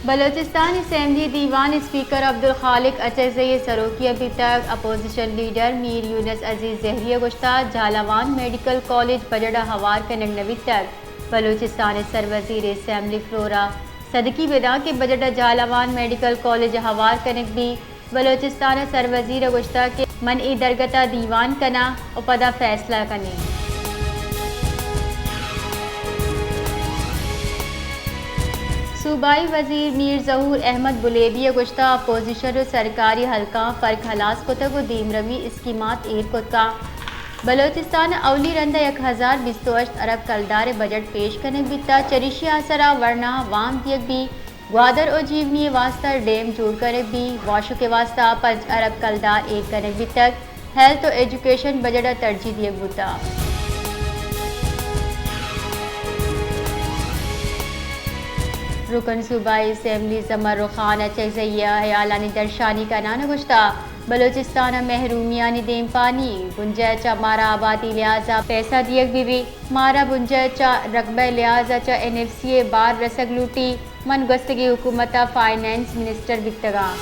بلوچستان اسمبلی دیوان اسپیکر عبدالخالق اچکزئی ء سروکی ء بیتگ۔ اپوزیشن لیڈر میر یونس عزیز زہری ء گوشتگ جھالاوان میڈیکل کالج بجٹ ء ہوار کنگ نہ بیتگ۔ بلوچستان ء سروزیر اسمبلی فلور ء صدقی بداں کہ بجٹ ء جھالاوان میڈیکل کالج ء ہوار کنگ بیت۔ بلوچستان ء سروزیر ء گوشتگ کہ من اے درگت ء دیوان کناں ء پدا فیصلہ کنیں۔ صوبائی وزیر میر ظہور احمد بلیدی ء گوشتگ اپوزیشن ء سرکاری حلقاں فرق ہلاس کتگ ء دیمروی اسکیمات ایر کت کنت۔ بلوچستان ء اولی رند ء یک ہزار بیست ء ہشت ارب کلدار ء بجٹ پیش کنگ بیتگ، چریشی ء سرا ورناہاں وام دیگ بیت۔ گوادر ء جیونی ء واستہ ڈیم جوڑ کنگ بیت، واشک ء واستہ پنچ ارب کلدار ایر کنگ بیتگ، ہیلتھ ء ایجوکیشن بجٹ ء ترجیح دیگ بوتگ۔ رکن صوبائی اسمبلی زمر خان اچکزئی ء ہیالانی درشانی کنان ء گوشتگ بلوچستان ء محرومیانی دیمپانی بنجاہ چہ مارا آبادی لحاظ ء پیسہ دیگ بہ بیت، مارا بنجاہ چہ رقبہ لحاظ ء چہ این ایف سی ء بار رسگ لوٹی۔ من گوستگیں حکومت ء فائنانس منسٹر بیتگاں۔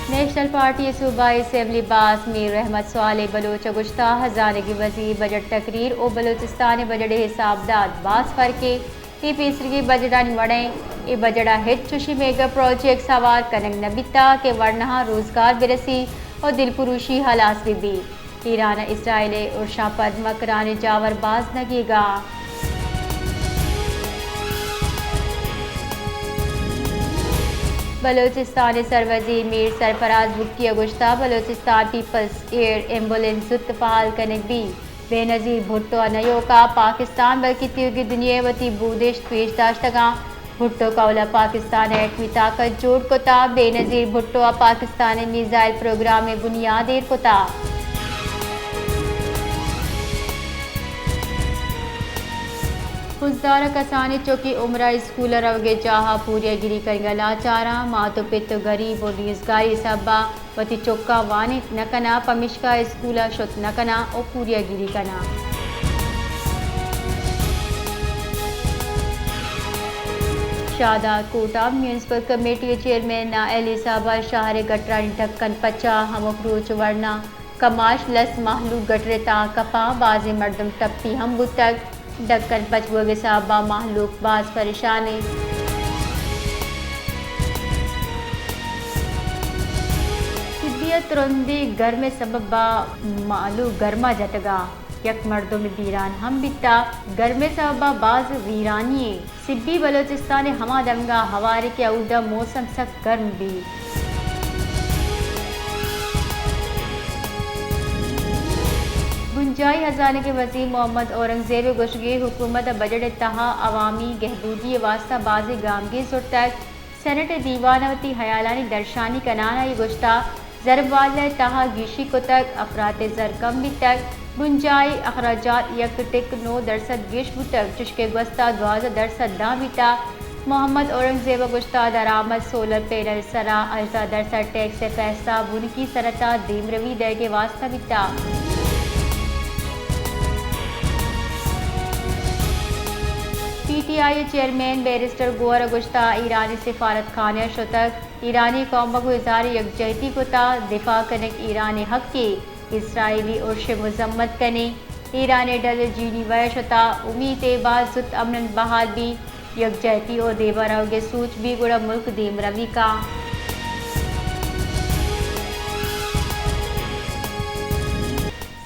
نیشنل پارٹی ء صوبائی اسمبلی باسک میر رحمت صالح بلوچ ء گوشتگ ہزانگی وزیر بجٹ تقریر و بلوچستان ء بجٹ ء حساب دات باز فرقے۔ اے پیسریگیں بجٹانی وڑیں اے بجٹ ء ہچ چوشیں میگا پروجیکٹس ہوار کنگ نہ بیتگ کہ ورناہاں روزگار برسی و دلپروشی ہلاس بہ بیت۔ ایران ء اسرائیل ء ارشاں پد مکران ء جاور باز نگیگ ء۔ بلوچستان ء سروزیر میر سرفراز بگٹی ء گوشتگ بلوچستان پیپلز ایئر ایمبولینس زوت فعال کنگ بیت۔ بینظیر بھٹو ء نیوکا پاکستان بلکہ تیوگیں دنیا ء وتی بودشت پیش داشتگاں۔ بھٹو قول ء پاکستان ء ایٹمی طاقت جوڑ کتا، بینظیر بھٹو ء پاکستان ء میزائل پروگرام ء بنیاد ایر کتا۔ خضدار ء کسانیں چک عمرہ اسکول ء روگ ء جاہ ء پوریاگیری کنگ ء لاچاراں، مات ء پت ء گریب ء نیزگاری سبب ء وتی چکاں وانینت نہ کناں، پمیشکا اسکول ء شت نہ کناں ء پوریاگیری کناں۔ شاداد کوٹ ء میونسپل کمیٹی ء چیئرمین نااہلی سبب ء شہر ء گٹرانی ڈھکن پچ ء ہمک روچ ورنا کماش، لس مہلوک گٹر ء تہا کپاں، بازیں مردم ٹپی ہم بوتگ۔ ڈھکن پچ بوگ ء سبب ء مہلوک باز پریشان انت۔ سبی ء ترندیں گرم ء سبب ء مہلوک گرما جتگ ء یک مردم بیران ہم بیتگ۔ گرم ء سبب ء باز ویرانی انت۔ سبی بلوچستان ء ہما دمگاں ہوار کہ اودا موسم سک گرم بیت۔ بنجاہی ہزانگ ء وزیر محمد اورنگزیب ء گوشگ ء حکومت ء بجٹ ء تہا عوامی گہبودی ء واستہ بازیں گامگیج زرتگ۔ سینیٹ ء دیوان ء وتی ہیالانی درشانی کنان ء گوشتگ، زرمبادلہ ء تہا گیشی کتگ، افراط ء زر کم بیتگ، بنجاہی اخراجات یک ٹک نو درسد گیش بوتگ، چشکہ گوستا دوازدہ درسد داں بیتگ۔ محمد اورنگزیب ء گوشتگ، درآمد سولر پینل ء سرا ہژدہ درسد ٹیکس ء فیصلہ بنکی صنعت ء دیمروی دئیگ ء واستہ بیتگ۔ پی ٹی آئی ء چیئرمین بیرسٹر گوہر ء گوشتگ، ایرانی سفارت خانہ ء شتگ، ایرانی قوم ء گوں اظہار یکجہتی کتگ، دفاع کنگ ایران ء حقے، اسرائیلی ارش ء مذمت کنیں، ایران ء ڈل جینیوا ء شتگ، امیت ء باز زوت امن بحال بیت، یکجہتی ء دیما روگ ء سوچ بیت گڑا ملک دیمروی کنت۔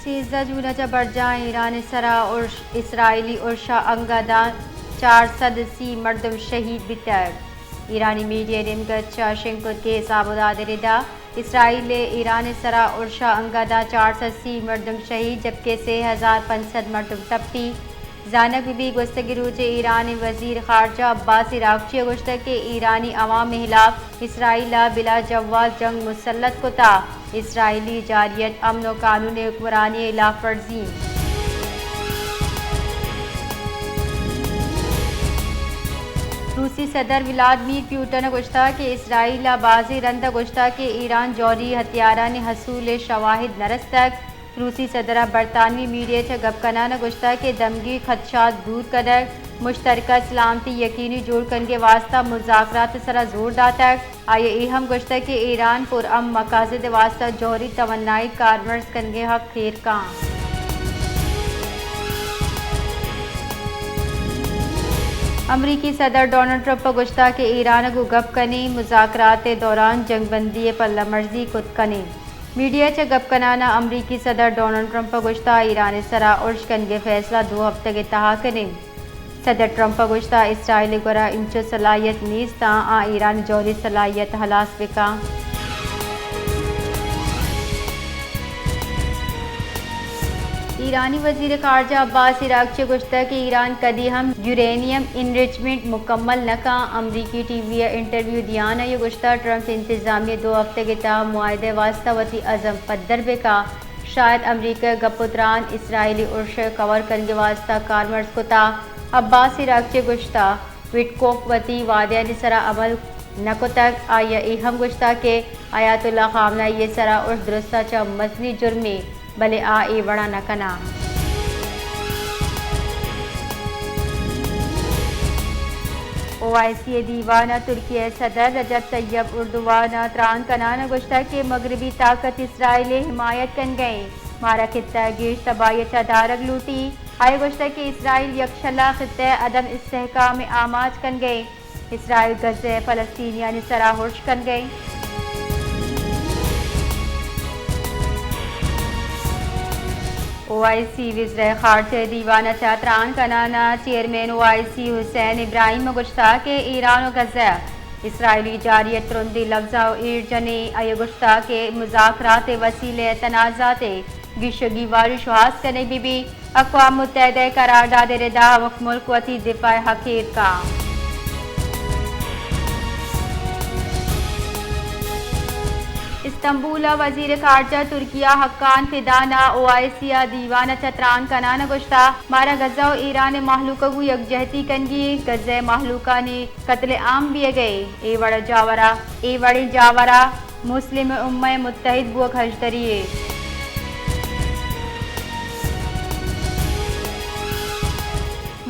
سیزدہ جون ء چہ برجاہ ایران ء سرا ارش، اسرائیلی ارش ء انگت ء چار سد سی مردم شہید بیتگ۔ ایرانی میڈیا ء نیمگ ء چہ شنگ کتگیں حساب ء داد ء ردا اسرائیل ء ایران ء سرا ارش ء انگت ء چار سد سی مردم شہید جبکہ سے ہزار پنچ سد مردم ٹپی۔ زانگ بہ بیت گوستگیں روچ ء ایران ء وزیر خارجہ عباس عراقچی ء گوشتگ کہ ایرانی عوام ء ہلاپ اسرائیل ء بلا جواز جنگ مسلط کتگ، اسرائیلی جارحیت امن و قانون ء حکمرانی ء ہلاپ ورزی انت۔ روسی صدر ولادمیر پیوٹن ء گوشتگ کہ اسرائیل ء بازیں رند ء گوشتگ کہ ایران جوہری ہتھیارانی حصول ء شواہد نہ رستگ۔ روسی صدر ءَ برطانوی میڈیا ءَ چہ گپ کنان ءَ گوشتگ کہ دمگی خدشات دور کنگ، مشترکہ سلامتی یقینی جوڑ کنگ ءِ واستہ مذاکرات ءِ سرا زور داتگ۔ آئی ءَ اے ہم گوشتگ کہ ایران پرامن مقاصد ءِ واستہ جوہری توانائی کارمرز کنگ ءِ حق ایر کن۔ امریکی صدر ڈونلڈ ٹرمپ ءَ گوشتگ کہ ایران ءَ گوں گپ کنیں، مذاکرات ءِ دوران جنگ بندی ءِ پلہ مرزی کت کنیں۔ میڈیا ءَ چہ گپ کنان ءَ امریکی صدر ڈونلڈ ٹرمپ ءَ گوشتگ ایران ءِ سرا ارش کنگ ءِ فیصلہ دو ہفتگ ءِ تہا کنیں۔ صدر ٹرمپ ءَ گوشتگ اسرائیل ءِ گورا انچو صلاحیت نیست آں آ ایران ءِ جوہری صلاحیت ہلاس بکن۔ ایرانی وزیر خارجہ عباس عراقچی ءَ گوشتگ کہ ایران کدی ہم یورینیم انریچمنٹ مکمل نہ کن۔ امریکی ٹی وی ءَ انٹرویو دیان ءَ آئی ءَ گوشتگ ٹرمپ انتظامیہ دو ہفتگ ءِ تہا معاہدہ ءِ واستہ وتی عزم پدر بکن۔ شاید امریکہ ءِ گپ ءُ تران اسرائیلی ارش ءِ کور کنگ ءِ واستہ کارمرز کتگ۔ عباس عراقچی ءَ گوشتگ وٹکوف وتی وعدہانی سرا عمل نہ کتگ۔ آئی ءَ اے ہم گوشتگ کہ آیت اللہ خامنہ ای ءِ سرا ارش درستاں چہ مزنیں جرمے، بلے آ اے وڑا نہ کناں۔ او آئی سی ءِ دیوان ءَ ترکیہ ءِ صدر رجب طیب اردوان ءَ تران کنان ءَ گوشتگ کہ مغربی طاقت اسرائیل ءِ حمایت کنگ ءَ اِنت، مارا خطہ ءَ گیش تباہی ءَ چہ دارگ لوٹی۔ آئی ءَ گوشتگ کہ اسرائیل یکشلا خطہ ءِ عدم استحکام ءِ آماچ کنگ ءَ اِنت۔ اسرائیل غزہ ءِ فلسطینیانی سرا ارش کنگ ءَ اِنت۔ او آئی سی وزرائے خارجہ ءِ دیوان ءَ چہ تران کنان ءَ چیئرمین او آئی سی حسین ابراہیم ءَ گوشتگ کہ ایران ءُ غزہ ءَ اسرائیلی جارحیت ءَ ترندیں لبزاں ایر جنیں۔ آئی ءَ گوشتگ کہ مذاکرات ءِ وسیلہ ءَ تنازعات ءِ گیش ءُ گیواری شوہاز کنگ بہ بیت۔ اقوام متحدہ ءِ قرارداد ءِ ردا ہمک ملک وتی دفاع ءِ حق ایر کنت۔ استنبول ءَ وزیر خارجہ ترکیہ حقان فدان ءَ او آئی سی ءِ دیوان ءَ چہ تران کنان ءَ گوشتگ مارا غزہ ءُ ایران ءِ مہلوک ءَ گوں یکجہتی کنگی اِنت، غزہ ءِ مہلوکانی قتل عام بیگ ءَ اے وڑ ءِ جاور ءَ، اے وڑیں جاور ءَ مسلم امہ ءِ متحد بوگ ہژدری یے۔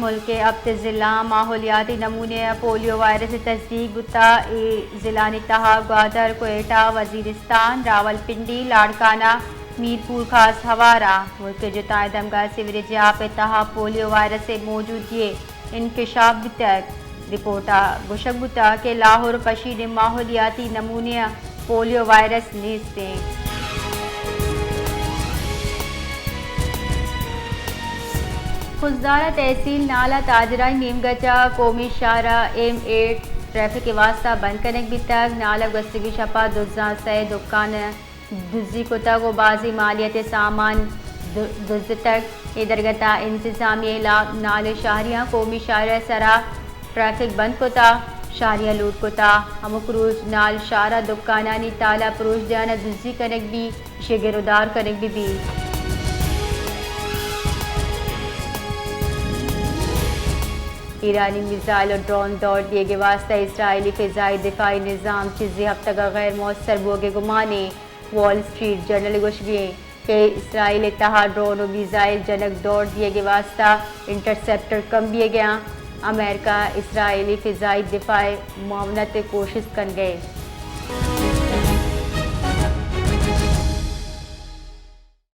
ملک ءِ ہپت ضلع ماحولیاتی نمونے ءَ پولیو وائرس ءِ تصدیق بوتگ۔ اے ضلعانی تہا گوادر، کوئٹہ، وزیرستان، راولپنڈی، لاڑکانہ، میرپور خاص ہوار ءَ ملک ءِ جتائیں دمگاں سیوریج ءِ آپ ءِ تہا پولیو وائرس ءِ موجودگی ءِ انکشاف بیتگ۔ رپورٹ ءَ گوشگ بوتگ کہ لاہور ءُ کشین ءِ ماحولیاتی نمونے ءَ پولیو وائرس نیست اِنت۔ خضدار ءِ تحصیل نال ءَ تاجرانی نیمگ ءَ چہ قومی شاہراہ ایم ایٹ ٹریفک ءِ واستہ بند کنگ بیتگ۔ نال ءَ گوستگیں شپ ءَ دزاں سئے دکان دزی کتگ ءُ بازیں مالیاتی سامان د-، دزتگ۔ اے درگت ءَ انتظامیہ ءِ ہلاپ نال ءِ شہریاں قومی شاہراہ ءِ سرا ٹریفک بند کتگ۔ شہریاں لوٹ کتگ ہمک روچ نال شہر ءَ دکانانی تالہ پروش دیان ءَ دزی کنگ بیت، ایشی ءِ گرودار کنگ بہ بیت۔ ایرانی میزائل ءُ ڈرون دوڑ دیگ ءِ واستہ اسرائیلی فضائی دفاعی نظام چیزے ہفتگ ءَ غیر موثر بوگ ءِ گمان اِنت۔ وال اسٹریٹ جرنل ءِ گوشگ اِنت کہ اسرائیل ءِ تہا ڈرون ءُ میزائل جنگ دوڑ دیگ ءِ واستہ انٹرسپٹر کم بیگ ءَ اَنت۔ امریکہ اسرائیلی فضائی دفاع ءِ معاونت ءِ کوشست کنگ ءَ اِنت۔